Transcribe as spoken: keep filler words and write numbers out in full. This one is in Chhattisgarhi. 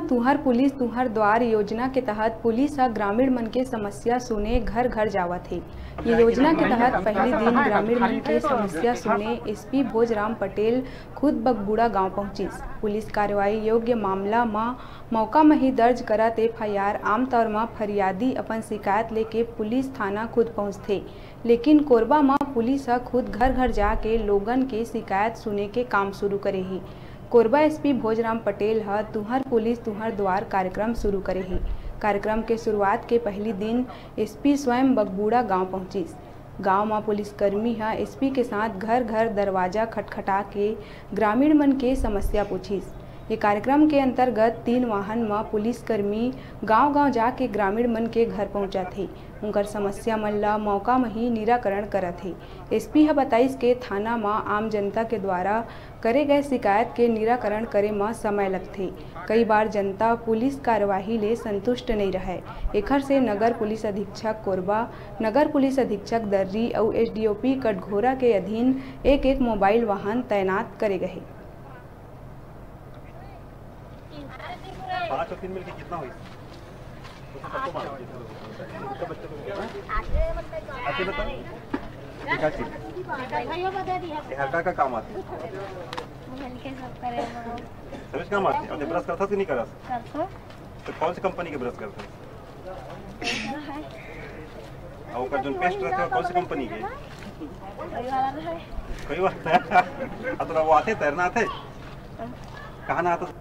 तुंहर पुलिस तुंहर द्वार योजना के तहत पुलिस ह ग्रामीण मन के समस्या सुने घर घर जावत हे। ये योजना के तहत पहली दिन ग्रामीण मन के समस्या सुने एसपी भोजराम पटेल खुद बगबूड़ा गांव पहुंचिस। पुलिस कार्रवाई योग्य मामला म मौका म ही दर्ज करत एफआईआर। आमतौर म फरियादी अपन शिकायत लेके पुलिस थाना खुद पहुंचथे, लेकिन कोरबा म पुलिस ह खुद घर घर जाके लोगन के शिकायत सुने के काम शुरू करे हे। कोरबा एसपी भोजराम पटेल ह तुंहर पुलिस तुंहर द्वार कार्यक्रम शुरू करे हे। कार्यक्रम के शुरुआत के पहली दिन एसपी स्वयं बगबूड़ा गांव पहुंचिस। गांव म पुलिसकर्मी ह एसपी के साथ घर घर दरवाजा खटखटा के ग्रामीण मन के समस्या पूछिस। ये कार्यक्रम के अंतर्गत तीन वाहन म पुलिसकर्मी गांव-गांव जाके ग्रामीण मन के घर पहुंचत हे, उंकर समस्या मन ल मौका म ही निराकरण करत हे। एसपी ह बताइस के थाना म आम जनता के द्वारा करे गए शिकायत के निराकरण करे म समय लगथे। कई बार जनता पुलिस कार्यवाही ले संतुष्ट नइ रहय, एखर से नगर पुलिस अधीक्षक कोरबा, नगर पुलिस अधीक्षक दर्री अउ एसडीओपी कटघोरा के अधीन एक-एक मोबाइल वाहन तैनात करे गए हे। पाँच और तीन मिलके कितना हुई? उसको सबको मार दीजिए। उसको बच्चे को बोलना। आके बताओ। ये क्या चीज? ये हल्का का काम आती है। मिलके सब करे हम। सब काम आती है। और ब्रश करता कि नहीं करा? करता। तो कौन सी कंपनी के ब्रश करता है? और ओकर जोन पेस्ट रहता है, कौन सी कंपनी के? कोई वाला रहे। कोई वाला। अब तो वो आते तैरना आते? कहाँ ना आता?